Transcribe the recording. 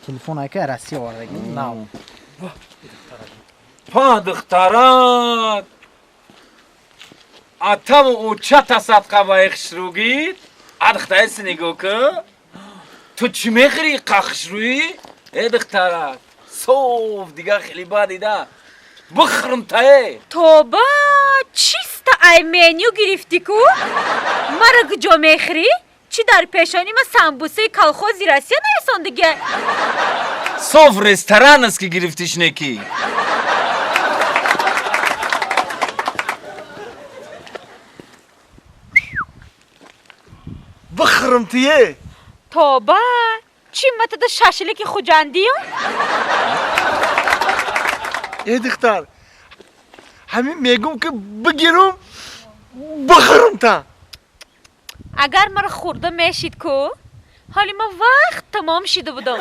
Телефон айка Россия овардаги нав. Па, духтарак, атаву очата садқа ба хушрӯгит. А духтариси, нигоҳ кун, ту чӣ мехӯри, қа хушрӯӣ? Э, духтарак, соф дигар хеле бад дида бихӯрм тае. Тоба, чиста ай меню гирифтӣ ку. Мара куҷо мехӯрӣ? Чӣ дар пешони ма самбусаи колхози Россия нарасондиге? Соф ресторан аст, ки гирифтиш неки. Бихӯрм тие. Тоба, чӣ матада шашлики хуҷандиюм? Э, духтар, ҳамин мегум, ки бигирум, бихӯрм та. Агар мара хӯрда мешид ку, ҳоли ма вақт тамом шида будам.